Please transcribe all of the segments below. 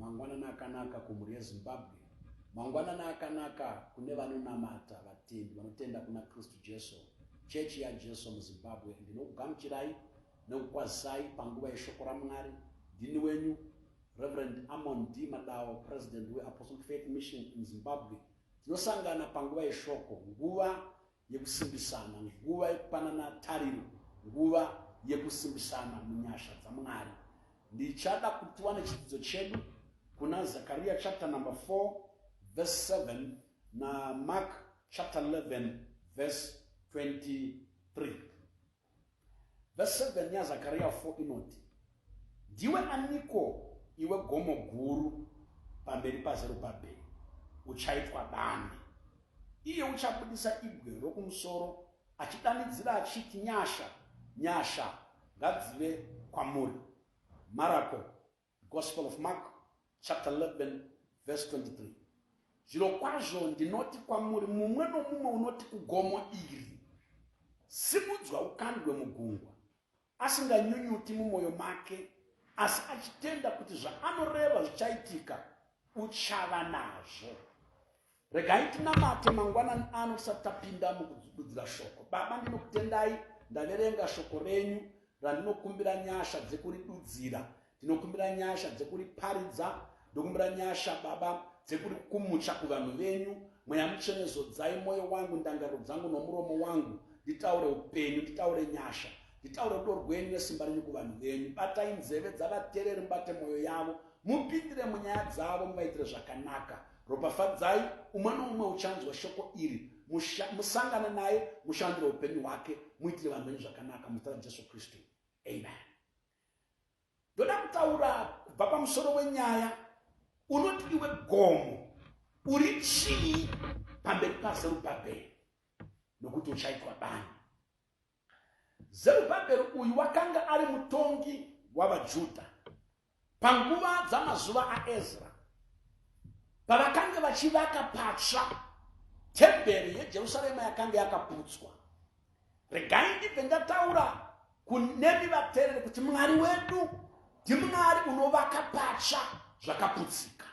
Mangwanani akanaka kumhuri yeZimbabwe. Mangwanani akanaka kune vanonamata, vatendi vanotenda kuna Kristu Jesu, chechi yaJesu muZimbabwe. Ndinokugamuchirai nekukwazisai panguva yeshoko raMwari. Ndini wenyu Reverend Amon D. Madawo, President weApostolic Faith Mission in Zimbabwe. Tinosangana panguva yeshoko, nguva yekusimbisana, nguva yekupanana tariro, nguva yekusimbisana munyasha dzaMwari. Ndichada kuti tiwane chidzidzo chedu kuna Zakaria chapter number 4 verse 7 naMark chapter 11 verse 23. Verse 7 yaZakaria 4 inoti, Ndiwe aniko iwe gomo guru pamberi paZerubhabheri, uchaitwa bani. Iye uchabudisa ibwe rokumusoro achidanidzira achiti, Nyasha, nyasha ngadzive kwamuri. Marako Gospel of Mark chapter 11 verse 23. Zvirokwazvo ndinoti kwamuri, mumwe nomumwe unoti kugomo iri, simudzwa ukandwe mugungwa, asinganyunyuti mumwoyo make, asi achitenda kuti zvaanoreva zvichaitika, uchava nazvo. Regai tinamate mangwanani ano tisati tapinda mukududzira shoko. Baba, ndinokutendai, ndaverenga shoko renyu randinokumbira nyasha dzekuridudzira. Ndinokumbira nyasha dzekuriparidza. Ndokumbira nyasha Baba dzekurikumucha kuvanhu venyu. Mweya Mutsvene, zodzai mwoyo wangu, ndangariro dzangu nomuromo wangu, nditaure upenyu, nditaure nyasha, nditaure rudo rwenyu nesimba renyu kuvanhu venyu. Batai nzeve dzavatereri, mubate mwoyo yavo, mupindire munyaya dzavo, muvaitire zvakanaka. Ropafadzai umwe noumwe uchanzwa shoko iri, musangane naye, mushandure upenyu hwake, muitire vanhu venyu zvakanaka muzita raJesu Kristu, amen. Ndoda kutaura kubva pamusoro wenyaya unoti iwe gomo uri chii pamberi paZerubhabheri, nokuti uchaitwa bani. Zerubhabheri uyu wakanga ari mutongi wavaJudha panguva dzamazuva aEzra, pavakange vachivaka patsva temberi yeJerusarema yakanga yakaputswa. Regai ndibve ndataura kunemi vateereri kuti Mwari wedu ndiMwari unovaka patsva zvakaputsika.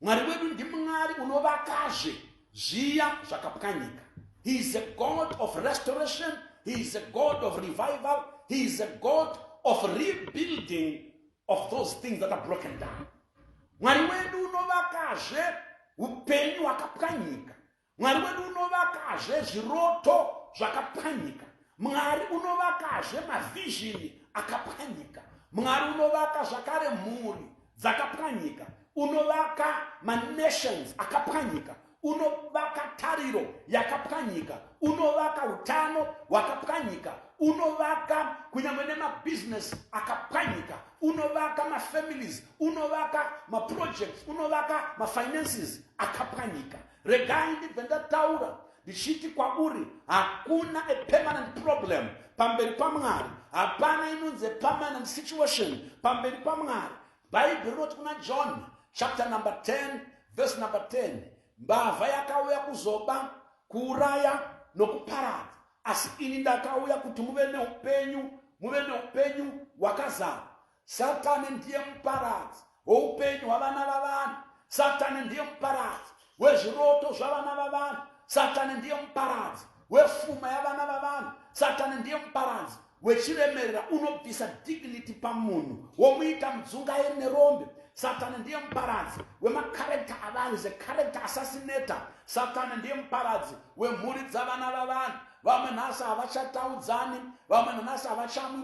Mwari wedu ndiMwari unovakazve zviya zvakapwanyika. He is a God of restoration. He is a God of revival. He is a God of rebuilding of those things that are broken down. Mwari wedu unovakazve upenyu hwakapwanyika. Mwari wedu unovakazve zviroto zvakapwanyika. Mwari unovakazve mavhizhini akapwanyika. Mwari unovaka zvakare mhuri dzakapwanyika. Unovaka manations akapwanyika. Unovaka tariro yakapwanyika. Unovaka utano hwakapwanyika. Unovaka kunyange nemabhizinesi akapwanyika. Unovaka mafamilies. Unovaka maprojects. Unovaka mafinances akapwanyika. Regai ndibve ndataura ndichiti kwauri, hakuna a permanent problem pamberi paMwari. Hapana inonzi a permanent situation pamberi paMwari. Bhaibheri rinoti kuna John chapter number 10 verse number 10, mbavha yakauya kuzoba, kuuraya nokuparadza, asi ini ndakauya kuti muve neupenyu, muve neupenyu hwakazara. Satani ndiye muparadzi woupenyu hwavana vavanhu. Satani ndiye muparadzi wezviroto zvavana vavanhu. Satani ndiye muparadzi wefuma yavana vavanhu. Satani ndiye muparadzi wechiremerera, unobvisa dignity pamunhu womuita mudzungairi nerombe. Satani ndiye muparadzi wemakarekta avanhu, is a character assassinator. Satani ndiye muparadzi wemhuri dzavana vavanhu. Vamwe nhasi havachataudzani, vamwe nanhasi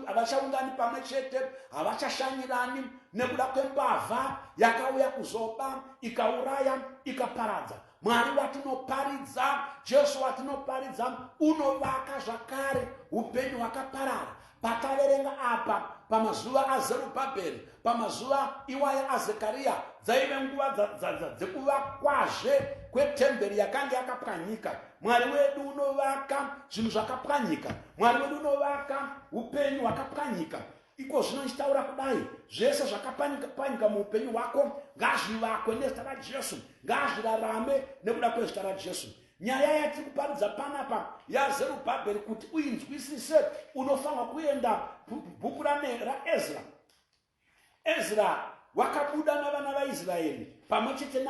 havachaungani pamwe chete, havachashanyirani nekuda kwembavha yakauya kuzoba, ikauraya, ikaparadza. Mwari watinoparidza, Jesu watinoparidza, unovaka zvakare upenyu hwakaparara. Pataverenga apa pamazuva aZerubhabheri, pamazuva iwaya aZekariya, dzaive nguva dzekuvakwazve kwetemberi yakanga yakapwanyika. Mwari wedu unovaka zvinhu zvakapwanyika. Mwari wedu unovaka upenyu hwakapwanyika. Iko zvino ndichitaura kudai, zvese zvakapwanyika muupenyu hwako ngazvivakwe nezita raJesu, ngazvirarame nekuda kwezita raJesu. Nyaya yatiri kuparidza panapa yaZerubhabheri, kuti uinzwisise unofanirwa kuenda bhuku raEzra. Ezra wakabuda navana vaIsraeri pamwe chete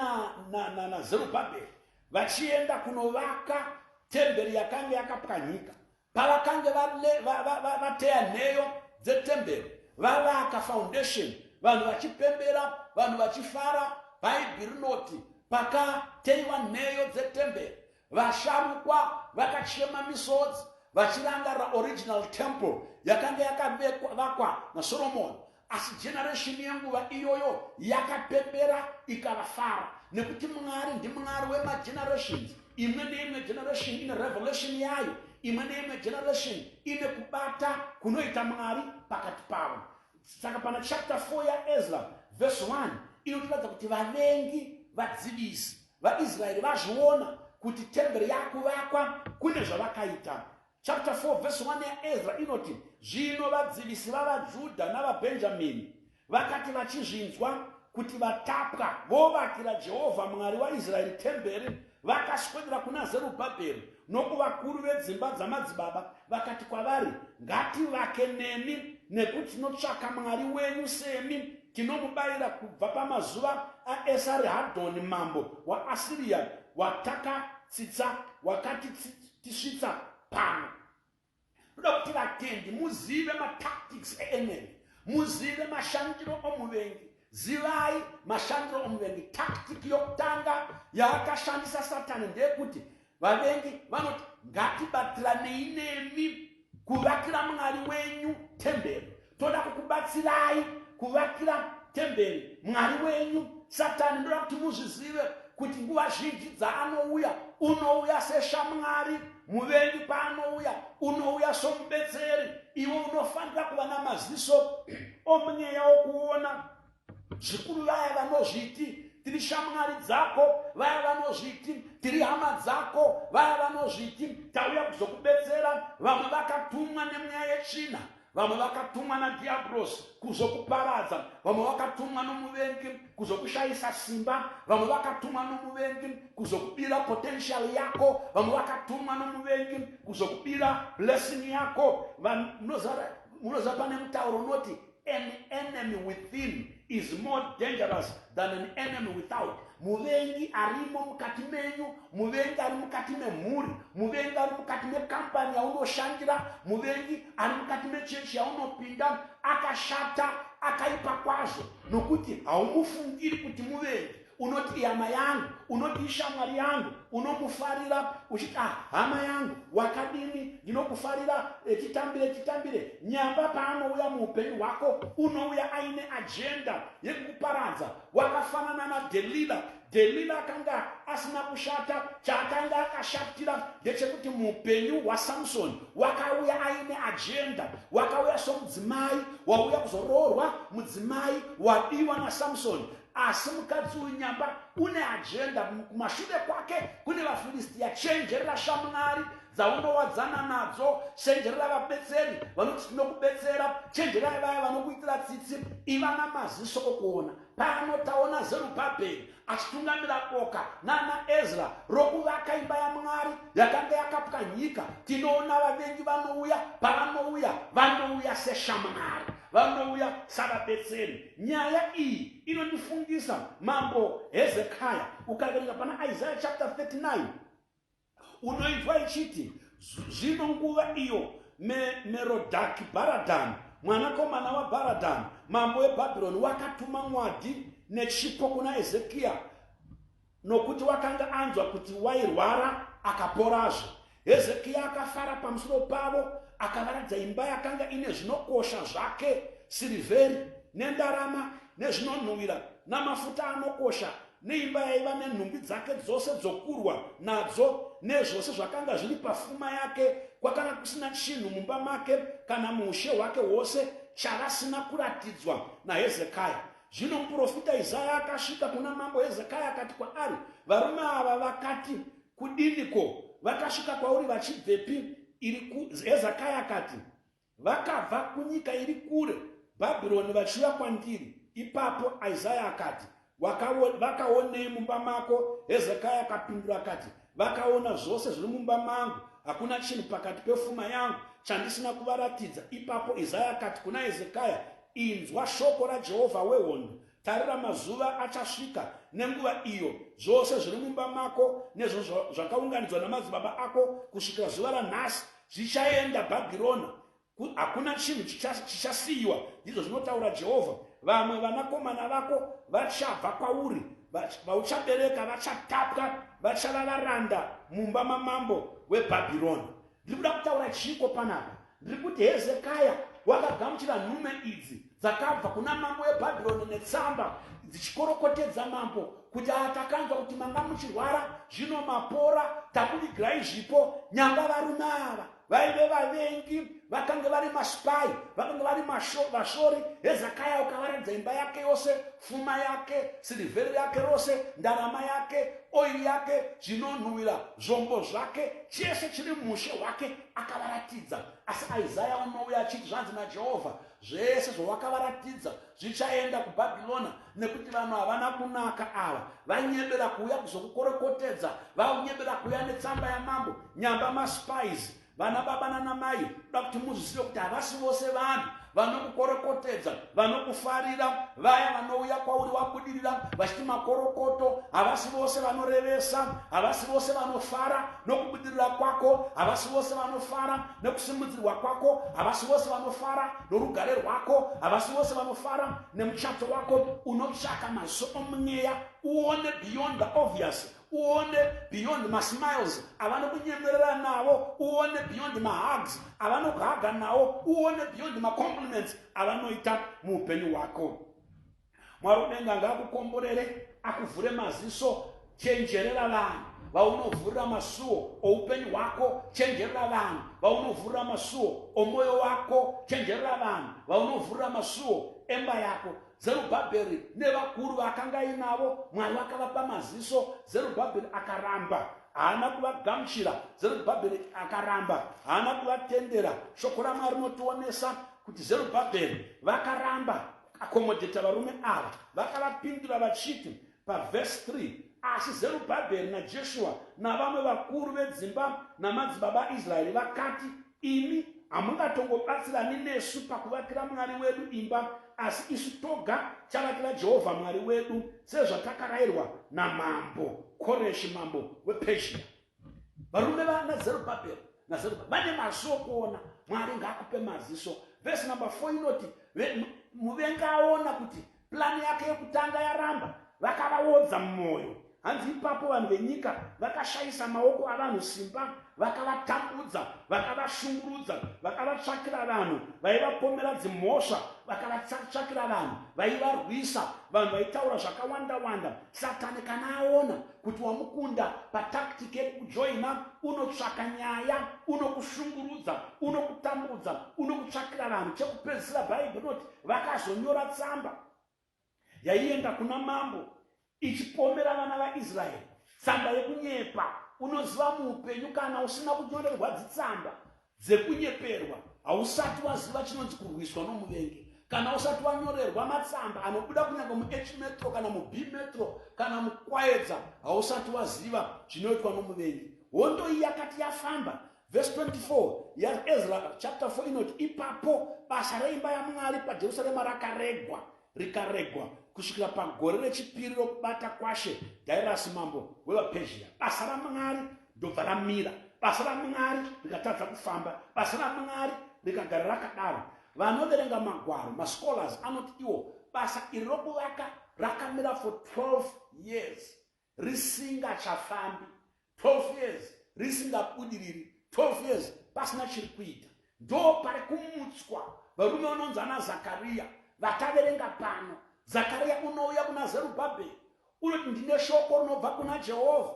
naZerubhabheri vachienda kunovaka temberi yakanga yakapwanyika. Pavakange vateya nheyo dzetemberi, vavaka foundation, vanhu vachipembera, vanhu vachifara, Bhaibheri rinoti pakateiwa nheyo dzetemberi, vasharukwa vakachema misodzi vachirangarira original temple yakanga yakavakwa naSoromoni. Asi generation yenguva iyoyo yakapembera ikavafara, nekuti Mwari ndiMwari wemagenerations. Imwe neimwe generation ine revelation yayo, imwe neimwe generation ine kubata kunoita Mwari pakati pavo. Saka pana chapter 4 yaEzra verse 1 inotiratidza kuti vavengi, vadzivisi vaIsraeri vazviona kuti temberi yakuvakwa, kune zvavakaita. Chapter 4 verse 1 yaEzra inoti, Zvino vadzivisi vavaJudha navaBhenjamini vakati vachizvinzwa kuti vatapwa vovakira Jehovha Mwari waIsraeri temberi, vakaswedera kuna Zerubhabheri nokuvakuru vedzimba dzamadzibaba, vakati kwavari, Ngativake nemi, nekuti tinotsvaka Mwari wenyu semi, tinomubayira kubva pamazuva aEsarihadhoni mambo waAsiria, watakatsitsa wakatitisvitsa pano. Ndoda kuti vatendi muzive matactics eenemy, muzive mashandiro omuvengi. Zivai mashandiro omuvengi. Tactic yokutanga yaakashandisa Satani ndeyekuti vavengi vanoti, Ngatibatiranei nemi kuvakira Mwari wenyu temberi, toda kukubatsirai kuvakira temberi Mwari wenyu. Satani, ndoda kuti muzvizive kuti nguva zhinji dzaanouya, unouya seshamwari. Muvengi paanouya, unouya somubetseri. Iwe unofanira kuva namaziso omweya wokuona, zvikuru vaya vanozviti tiri shamwari dzako, vaya vanozviti tiri hama dzako, vaya vanozviti tauya kuzokubetsera. Vamwe vakatumwa nemweya yetsvina, vamwe vakatumwa nadhiabhurosi kuzokuparadza, vamwe vakatumwa nomuvengi kuzokushayisa simba, vamwe vakatumwa nomuvengi kuzokubira potential yako, vamwe vakatumwa nomuvengi kuzokubira blessing yako. Munoziva pane mutauro unoti, "An enemy within is more dangerous than an enemy without." Muvengi arimo mukati menyu, muvengi ari mukati memhuri, muvengi ari mukati mekambani yaunoshandira, muvengi ari mukati mechechi yaunopinda, akashata, akaipa kwazvo, nokuti haumufungiri kuti muvengi. Unoti ihama yangu, unoti ishamwari yangu, unomufarira uchiti, "Ah, hama yangu, wakadini? Ndinokufarira, titambire, titambire." Nyamba paanouya muupenyu hwako, unouya aine agenda yekukuparadza. Wakafanana naDelila. Delila akanga asina kushata. Chaakanga akashatira ndechekuti muupenyu hwaSamsoni wakauya aine agenda, wakauya somudzimai wauya kuzoroorwa, mudzimai wadiwa naSamsoni. Asi mukadzi uyu nyamba une agenda, kumashure kwake kune vaFiristiya. Chenjerera shamwari dzaunowadzana nadzo, chenjerera vabetseri vanoti tinokubetsera, chenjerai vaya vanokuitira tsitsi. Iva namaziso okuona. Pano taona Zerubhabheri achitungamira boka nana Ezra rokuvaka imba yaMwari yakanga yakapwanyika. Tinoona vavengi vanouya. Pavanouya, vanouya seshamwari, vanouya savabetseri. Nyaya iyi inondifungisa Mambo Hezekaya. Ukaverenga pana Isaiah chapter 39, unoinzwa ichiti, Zvino nguva iyo Merodhaki Bharadhani, mwanakomana waBharadhani, mambo weBhabhironi, wakatuma mwadhi nechipo kuna Ezekiya, nokuti wakanga anzwa kuti wairwara akaporazve. Hezekiya akafara pamusoro pavo, akavaradza imba yakanga ine zvinokosha zvake, sirivheri nendarama nezvinonhuwira namafuta anokosha, neimba yaiva nenhumbi dzake dzose dzokurwa nadzo, nezvose zvakanga zviri pafuma yake. Kwakanga kusina chinhu mumba make kana muushe hwake hwose chavasina kuratidzwa naHezekaya. Zvino muprofita Isaya akasvika kuna Mambo Hezekaya akati kwaari, Varume ava vakati kudiniko? Vakasvika kwauri vachibvepi? Hezekaya akati, Vakabva kunyika iri kure, Bhabhironi, vachiuya kwandiri. Ipapo Isaya akati, Vakaonei mumba mako? Hezekaya akapindura akati, Vakaona zvose zviri mumba mangu. Hakuna chinhu pakati pefuma yangu chandisina kuvaratidza. Ipapo Isaya akati kuna Hezekaya, Inzwa shoko raJehovha wehondo. Tarira mazuva achasvika nenguva iyo zvose zviri mumba mako nezvo zvakaunganidzwa namadzibaba ako kusvikira zuva ranhasi zvichaenda Bhabhirona. Hakuna chinhu chichasiyiwa, ndizvo zvinotaura Jehovha. Vamwe vanakomana vako vachabva kwauri, vauchabereka vachatapwa, vachava varanda mumba mamambo weBhabhironi. Ndiri kuda kutaura chiiko panapa? Ndiri kuti Hezekaya wakagamuchira nhume idzi dzakabva kuna mambo weBhabhironi netsamba dzichikorokotedza mambo kuti takanzwa kuti manga muchirwara, zvino mapora, takuvigirai zvipo. Nyanga varume ava vaive vavengi, vakange vari maspai, vakange vari vasori. Hezekaya ukavaratidza imba yake yose, fuma yake, sirivheri yake rose, ndarama yake, oiri yake, zvinonhuwira, zvombo zvake, chese chiri mushe hwake akavaratidza. Asi Isaya unouya achiti, zvanzi naJehovha, zvese zvawakavaratidza zvichaenda kuBhabhirona, nekuti vanhu havana kunaka ava, vanyebera kuuya kuzokukorokotedza, vanyebera kuuya netsamba yamambo, nyamba maspies. Vana baba nana mai, kuda kuti muzvizive kuti havasi vose vanhu vanokukorokotedza, vanokufarira. Vaya vanouya kwauri wabudirira vachiti makorokoto, havasi vose vanorevesa, havasi vose vanofara nokubudirira kwako, havasi vose vanofara nekusimudzirwa kwako, havasi vose vanofara norugare rwako, havasi vose vanofara nemuchato wako. Unotsvaka maziso omweya uone beyond the obvious, uone beyond masmiles avanokunyemerera navo, uone beyond mahugs avanokuhaga nawo, uone beyond macompliments avanoita muupenyu hwako. Mwari udenga ngaakukomborere, akuvhure maziso. Chenjerera vanhu vaunovhurira masuo oupenyu hwako, chenjerera vanhu vaunovhurira masuo omwoyo wako, chenjerera vanhu vaunovhurira masuo emba yako. Zerubhabheri nevakuru vaakanga ainavo, Mwari vakavapa maziso. Zerubhabheri akaramba, haana kuvagamuchira. Zerubhabheri akaramba, haana kuvatendera. Shoko raMwari rinotionesa kuti Zerubhabheri vakaramba kuakomodheta varume ava. Vakavapindura vachiti pavhesi 3, asi Zerubhabheri naJeshua navamwe vakuru vedzimba namadzibaba aIsraeri vakati, imi hamungatongobatsirani nesu pakuvakira Mwari wedu imba, asi isu toga chavakira Jehovha Mwari wedu, sezvatakarayirwa namambo Koreshi mambo wePezhia. Varume vanaZerubhabheri naZerubhabheri vane maziso okuona. Mwari ngaakupe maziso. Vhesi namba 4 inoti muvengi aona kuti plani yake yekutanga yaramba, vakavaodza mwoyo. Hanzi ipapo vanhu venyika vakashayisa maoko avanhu simba, vakavatambudza, vakavashungurudza, vakavatsvakira vanhu vaivapomera dzimhosva, vakavatsvakira vanhu vaivarwisa, vanhu vaitaura zvakawanda wanda. Satani kana aona kuti wamukunda patactic yekukujoina, unotsvaka nyaya, unokushungurudza, unokutambudza, unokutsvakira vanhu. Chekupedzisira, Bhaibheri rinoti vakazonyora tsamba yaienda kuna mambo ichipomera vana vaIsraeri, tsamba yekunyepa. Unoziva muupenyu kana usina kunyorerwa dzitsamba dzekunyeperwa, hausati waziva chinonzi kurwiswa nomuvengi. Kana usati wanyorerwa matsamba anobuda kunyange muH Metro kana muB Metro kana muKwaedza, hausati waziva zvinoitwa nomuvengi. Hondo iyi yakati yafamba. Verse 24 yaEzra chapter 4 inoti ipapo basa reimba yaMwari paJerusarema rakaregwa, rikaregwa kusvikira pagore rechipiri rokubata kwaShe Dhairasi mambo wevaPezhia. Basa raMwari ndobva ramira, basa raMwari rikatadza kufamba, basa raMwari rikagara rakadaro. Vanoverenga magwaro, mascholars, anoti iwo basa iri rokuvaka rakamira for 12 years risingachafambi, 12 years risingabudiriri, 12 years pasina chiri kuita. Ndo pari kumutswa varume vanonzi ana Zakariya vataverenga pano. Zakariya unouya kuna Zerubhabheri, unoti ndine shoko rinobva kuna Jehovha.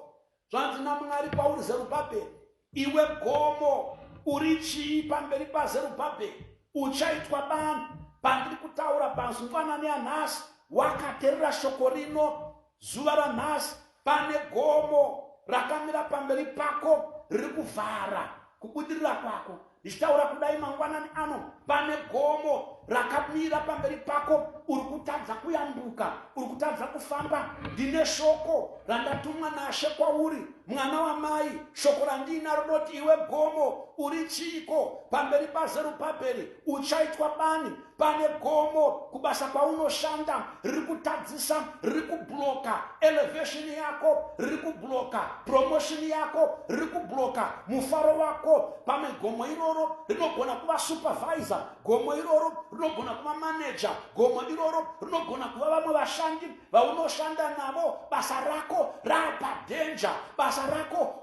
Zvanzi naMwari kwauri Zerubhabheri, iwe gomo uri chii pamberi paZerubhabheri? Uchaitwa bani. Pandiri kutaura pazungwanani yanhasi, wakaterera shoko rino zuva ranhasi, pane gomo rakamira pamberi pako riri kuvhara kubudirira kwako. Ndichitaura kudai mangwanani ano, pane gomo rakamira pamberi pako, uri kutadza kuyambuka, uri kutadza kufamba. Ndine shoko randatumwa naShe kwauri, mwana wamai. Shoko randiinaro rinoti, iwe gomo, uri chiiko pamberi paZerubhabheri? Uchaitwa bani. Pane gomo kubasa kwaunoshanda riri kutadzisa, riri kubloka elevation yako, riri kubloka promotion yako, riri kubloka mufaro wako. Pamwe gomo iroro rinogona kuva supervisor, gomo iroro rinogona kuva manager, gomo iroro rinogona kuva vamwe vashandi vaunoshanda navo. Basa rako rapadhenja, basa rako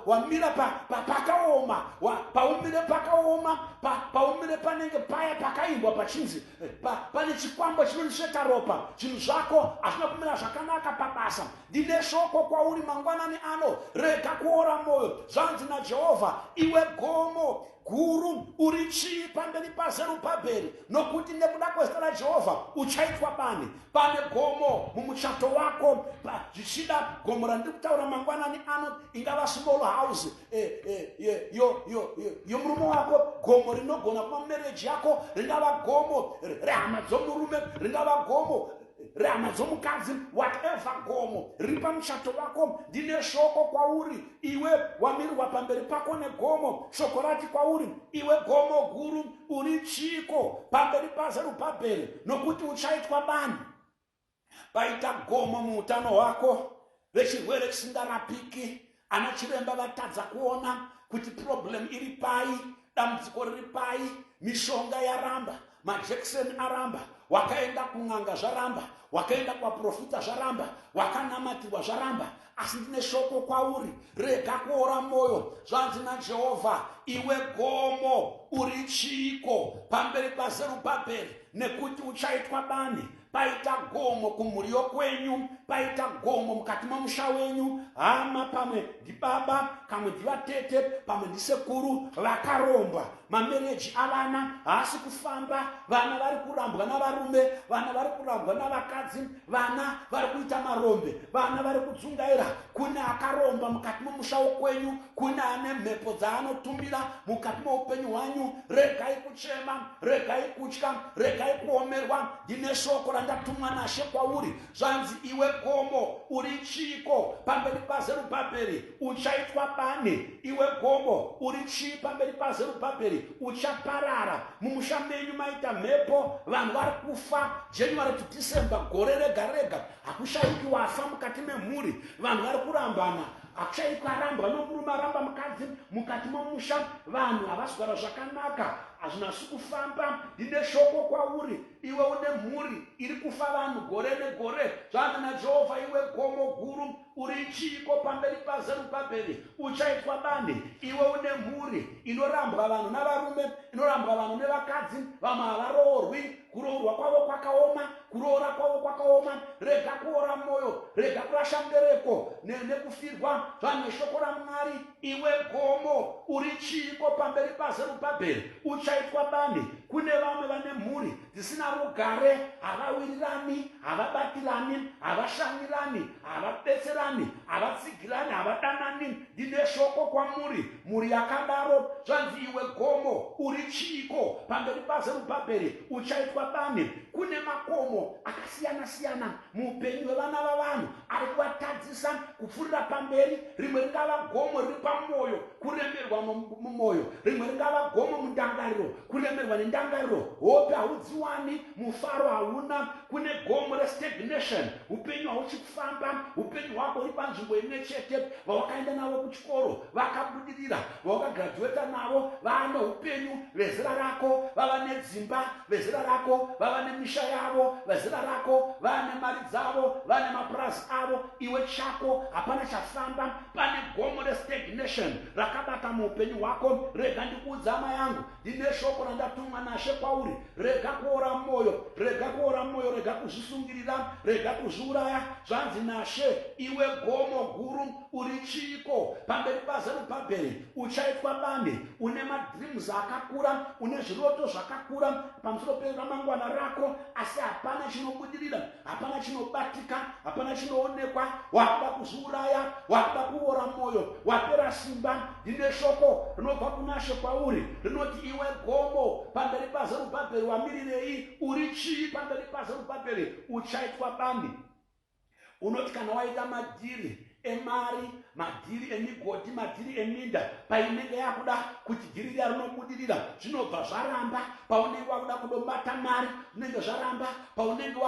wamira pakaoma, paumire pakaoma, paumire panenge paya pakaimbwa pachinzi eh, pane chikwambo chinondisveta ropa. Zvinhu zvako hazvina kumira zvakanaka pabasa. Ndine shoko kwauri mangwanani ano, rega kuora mwoyo. Zvanzi naJehovha, iwe gomo guru, uri chii pamberi paZerubhabheri? Nokuti nekuda kwezita raJehovha uchaitwa bani. Pane gomo mumuchato wako, zvichida gomo randiri kutaura mangwanani ano ingava small house yomurume wako. Gomo rinogona kuva mumereji yako, ringava gomo rehama dzomurume, ringava gomo rehama dzomukadzi, whatever gomo riri pamuchato wako. Ndine shoko kwauri, iwe wamirirwa pamberi pako negomo. Shoko rati kwauri, iwe gomo guru, uri chiiko pamberi paZerubhabheri? Nokuti uchaitwa bani. Paita gomo muutano hwako vechirwere chisingarapiki. Ana chiremba vatadza kuona kuti problem iri pai, dambudziko riri pai. Mishonga yaramba, majekiseni aramba, wakaenda kun'anga zvaramba, wakaenda kuvaprofita zvaramba, wakanamatirwa zvaramba. Asi ndine shoko kwauri, rega kuora mwoyo. Zvanzi naJehovha, iwe gomo, uri chiiko pamberi paZerubhabheri? Nekuti uchaitwa bani. Paita gomo kumhuri yokwenyu, paita gomo mukati momusha wenyu, hama, pamwe ndibaba, kamwe ndivatete, pamwe ndisekuru vakaromba. Mamereji avana haasi kufamba, vana vari kurambwa navarume, vana vari kurambwa navakadzi, vana vari kuita marombe, vana vari kudzungaira. Kune akaromba mukati momusha wokwenyu, kune ane mhepo dzaanotumira mukati moupenyu hwanyu. Regai kuchema, regai kutya, regai kuomerwa. Ndine shoko randatumwa naShe kwauri. Zvanzi, iwe gomo, uri chiiko pamberi paZerubhabheri? Uchaitwa bani. Iwe gomo, uri chii pamberi paZerubhabheri? Uchaparara. Mumusha menyu maita mhepo, vanhu vari kufa January to December, gore rega rega hakushayiki wafa mukati memhuri. Vanhu vari kurambana, hakushayiki arambwa nomurume, aramba mukadzi. Mukati momusha vanhu havasi kugara zvakanaka, hazvinasi kufamba. Ndine shoko kwauri, iwe une mhuri iri kufa vanhu gore negore. Zvanzi naJehovha, iwe gomo guru, uri chiiko pamberi paZerubhabheri? Uchaitwa bani. Iwe une mhuri inorambwa vanhu navarume, inorambwa vanhu nevakadzi, vamwe havaroorwi, kuroorwa kwavo kwakaoma, kuroora kwavo kwakaoma. Rega kuora mwoyo, rega kurasha mbereko nekufirwa. Zvanhu neshoko raMwari, iwe gomo, uri chiiko pamberi paZerubhabheri? Uchaitwa bani. Kune vamwe vane mhuri dzisina rugare, havawirirani, havabatirani, havashanyirani, havabetserani, havatsigirani, havadanani. Ndine shoko kwamuri, mhuri yakadaro. Zvanzi, iwe gomo, uri chiiko pamberi paZerubhabheri? Uchaitwa bani. Kune makomo akasiyana-siyana muupenyu hwevana vavanhu ari kuvatadzisa kupfuurira pamberi. Rimwe ringava gomo riri pamwoyo, kuremerwa mumwoyo. Rimwe ringava gomo mundangariro, kuremerwa nendangariro, hope haudziwani, mufaro hauna. Kune gomo restagnation, upenyu hauchi kufamba, upenyu hwako huri panzvimbo imwe chete. Vawakaenda navo kuchikoro vakabudirira, vawakagraduata navo vaane upenyu, vezera rako vava nedzimba, vezera rako vava nemisha yavo, vezera rako vaane mari dzavo, vaane mapurazi avo. Iwe chako hapana chafamba. Pane gomo restagnation rakabata muupenyu hwako. Rega ndikuudza, hama yangu, ndine shoko randatumwa naShe kwauri. Rega kuora mwoyo, rega kuora mwoyo, rega kuzvisungirira, rega kuzviuraya. Zvanzi naShe, iwe gomo guru, uri chiiko pamberi paZerubhabheri? Uchaitwa bani. Une madreams akakura, une zviroto zvakakura pamusoro peramangwana rako, asi hapana chinobudirira, hapana chinobatika, hapana chinoonekwa. Wakuda kuzviuraya, wakuda kuora mwoyo, wapera simba. Ndine shoko. shoko rinobva kunaShe kwauri rinoti, iwe gomo, pamberi paZerubhabheri wamirirei? Uri chii pamberi paZerubhabheri? Uchaitwa bani. Unoti kana waita madhiri emari, madhiri emigodhi, madhiri eminda, painenge yakuda kuti dhiri riya rinobudirira, zvinobva zvaramba. Paunenge wakuda kudobata mari, zvinenge zvaramba. Paunenge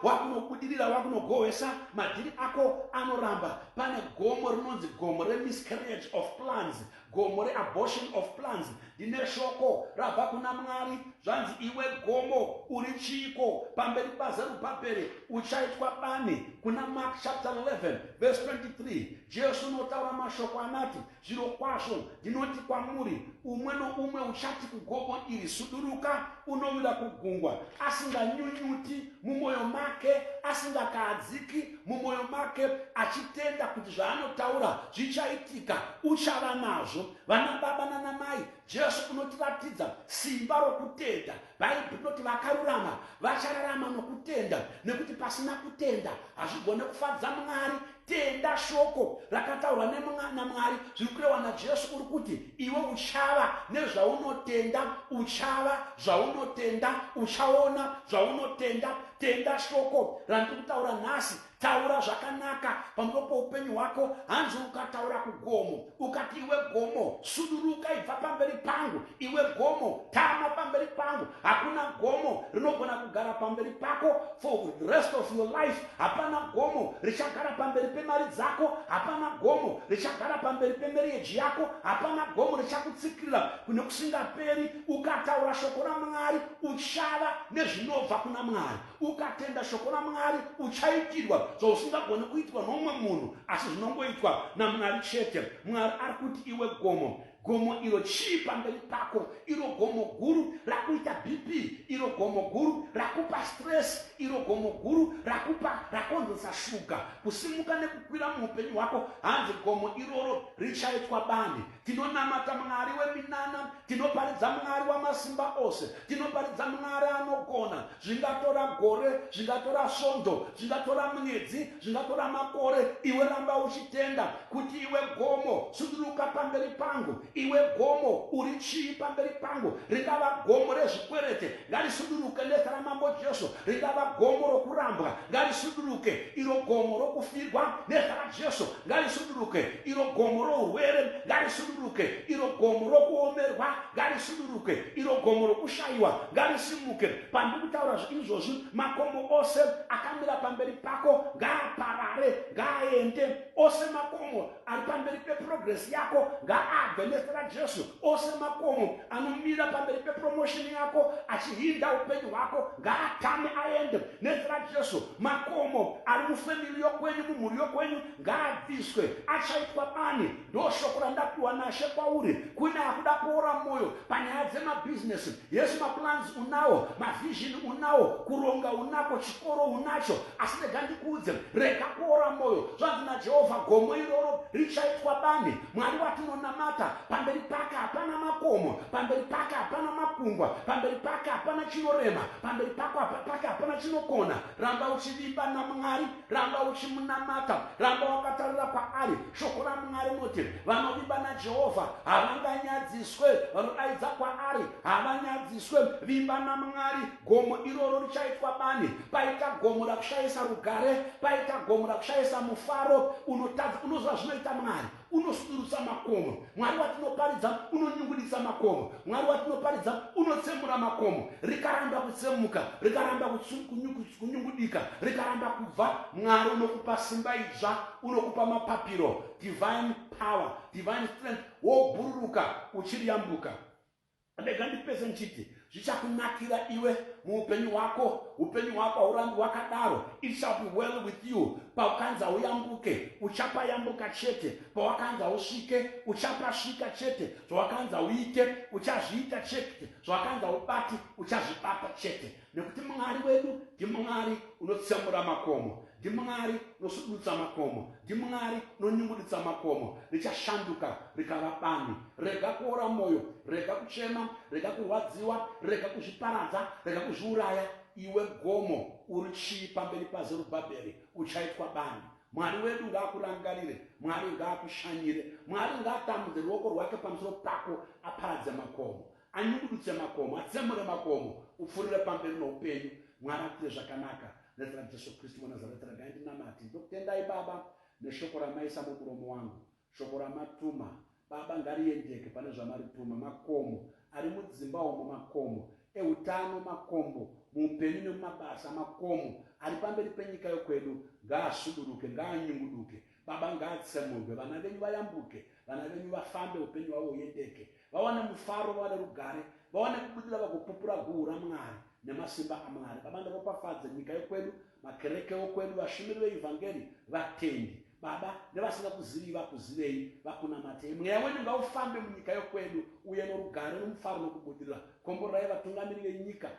wakunobudirira, wakunogohwesa, madhiri ako anoramba. Pane gomo rinonzi gomo remiscarriage of plans, gomo reabortion of plans. Ndine shoko rabva kuna Mwari. Zvanzi, iwe gomo, uri chiiko pamberi paZerubhabheri? Uchaitwa bani. Kuna Mark chapter 11 verse 23, Jesu unotaura mashoko anati, "Zviro kwazvo ndinoti kwamuri, umwe noumwe uchati kugomo iri, 'Suduruka unowira kugungwa,' asinganyunyuti mumwoyo make, asingakahadziki mumwoyo make, achitenda kuti zvaanotaura zvichaitika, uchava nazvo." Vana baba nanamai, Jesu unotiratidza simba rokutenda. Bhaibheri rinoti vakarurama vachararama nokutenda, nekuti pasina kutenda hazvigone kufadza Mwari. Tenda shoko rakataurwa naMwari. Zviri kurehwa naJesu uri kuti iwe uchava nezvaunotenda, uchava zvaunotenda, uchaona zvaunotenda. Tenda shoko randiri kutaura nhasi. Taura zvakanaka pamusoro poupenyu hwako. Hanzi ukataura kugomo ukati, "Iwe gomo, suduruka, ibva pamberi pangu. Iwe gomo, tama pamberi pangu," hakuna gomo rinogona kugara pamberi pako for the rest of your life. Hapana gomo richagara pamberi pemari dzako. Hapana gomo richagara pamberi pemarriage yako. Hapana gomo richakutsikirira kune kusingaperi. Ukataura shoko raMwari, uchava nezvinobva kuna Mwari. Ukatenda shoko raMwari, uchaitirwa zvausingagoni kuitwa nomumwe munhu, asi zvinongoitwa naMwari chete. Mwari ari kuti, iwe gomo, gomo iro chii pamberi pako? Iro gomo guru rakuita BP, iro gomo guru rakupa stress, iro gomo guru rakupa rakonzesa shuga kusimuka nekukwira muupenyu hwako, hanzi gomo iroro richaitwa bani. Tinonamata Mwari weminana. Tinoparidza Mwari wamasimba ose. Tinoparidza Mwari anogona. Zvingatora gore, zvingatora svondo, zvingatora mwedzi, zvingatora makore, iwe ramba uchitenda kuti, "Iwe gomo, suduruka pamberi pangu. Iwe gomo, uri chii pamberi pangu?" Ringava gomo rezvikwerete, ngarisuduruke nezita raMambo Jesu. Ringava gomo rokurambwa, ngarisuduruke. Iro gomo rokufirwa, nezita raJesu ngarisuduruke. Iro gomo rourwere, ngarisuduruke. Iro gomo rokuomerwa, ngarisuduruke. Iro gomo rokushayiwa, ngarisimuke. Pandiri kutaura izvozvi, makomo ose akamira pamberi pako ngaaparare, ngaaende. Ose makomo ari pamberi peprogress yako ngaabve nezita raJesu. Ose makomo anomira pamberi pepromotion yako achihinda upenyu hwako ngaatame aende nezita raJesu. Makomo ari mufamily yokwenyu, mumhuri yokwenyu, ngaabviswe, achaitwa bani. Ndo shoko randapiwa naShe kwauri. Kune akuda kuora mwoyo panyaya dzemabhizinesi, yes, maplans unawo, mavision unawo, kuronga unako, chikoro unacho, asi rega ndikuudze, rega kuora mwoyo. Zvanzi naJehovha, gomo iroro richaitwa bani. Mwari watinonamata, pamberi pake hapana makomo, pamberi pake hapana makungwa, pamberi pake hapana chinorema, pamberi pake hapana chinokona. Ramba uchivimba naMwari, ramba uchimunamata, ramba wakatarira kwaari. Shoko raMwari rinoti vanovimba naJehovha havanganyadziswe, vanodaidza kwaari havanyadziswe. Vimba naMwari, gomo iroro richaitwa bani. Paita gomo rakushayisa rugare, paita gomo rakushayisa mufaro, unotadza, unoziva zvinoita Mwari? Unosudurutsa makomo. Mwari watinoparidza unonyungudisa makomo. Mwari watinoparidza unotsemura makomo. Rikaramba kutsemuka, rikaramba kunyungudika, rikaramba kubva, Mwari unokupa simba idzva, unokupa mapapiro, divine power, divine strength, wobhururuka uchiriyambuka. Rega ndipese nchiti zvichakunakira iwe muupenyu hwako. Upenyu hwako haurambi hwakadaro. It shall be well with you. Paukanzi hauyambuke, uchapayambuka chete. Pawakanzi hausvike, uchapasvika chete. Zvawakanzi hauite, uchazviita chete. Zvawakanzi haubati, uchazvibata chete, nekuti Mwari wedu ndiMwari unotsemura makomo, ndiMwari unosudutsa makomo, ndiMwari unonyunguditsa makomo. Richashanduka rikava bani. Rega kuora mwoyo, rega kuchema, rega kurwadziwa, rega kuzviparadza, rega kuzviuraya. Iwe gomo, uri chii pamberi paZerubhabheri? Uchaitwa bani. Mwari wedu ngaakurangarire, Mwari ngaakushanyire, Mwari ngaatambudze ruoko rwake pamusoro pako, aparadze makomo, anyungudutse makomo, atsemure makomo, upfuurire pamberi noupenyu. Mwari akuitire zvakanaka nezita raJesu Kristu weNazareta. Regai ndinamate. Ndokutendai Baba neshoko ramaisa mumuromo wangu, shoko ramatuma Baba ngariendeke pane zvamarituma. Makomo ari mudzimba umo, makomo eutano, makombo muupenyu nemumabasa, makomo ari pamberi penyika yokwedu ngaasuduruke, ngaanyunguduke. Baba ngaatsemurwe, vana venyu vayambuke, vana venyu vafambe, upenyu hwavo huendeke, vawane mufaro, vawane rugare, vawane kubudira vagopupura guhu raMwari nemasimba aMwari. Baba ndiropafadze nyika yokwedu, makereke okwedu, vashumiri veivhangeri, vatendi Baba nevasingakuzivi vakuzivei, vakunamatei. Mweya wenyu ngaufambe munyika yokwedu uye norugare nomufaro nokubudirira. Komborerai vatungamiri venyika,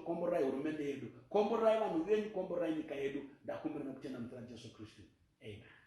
komborerai hurumende yedu, komborerai vanhu venyu, komborerai nyika yedu. Ndakumbira nokutenda muzita raJesu Kristu. Amen.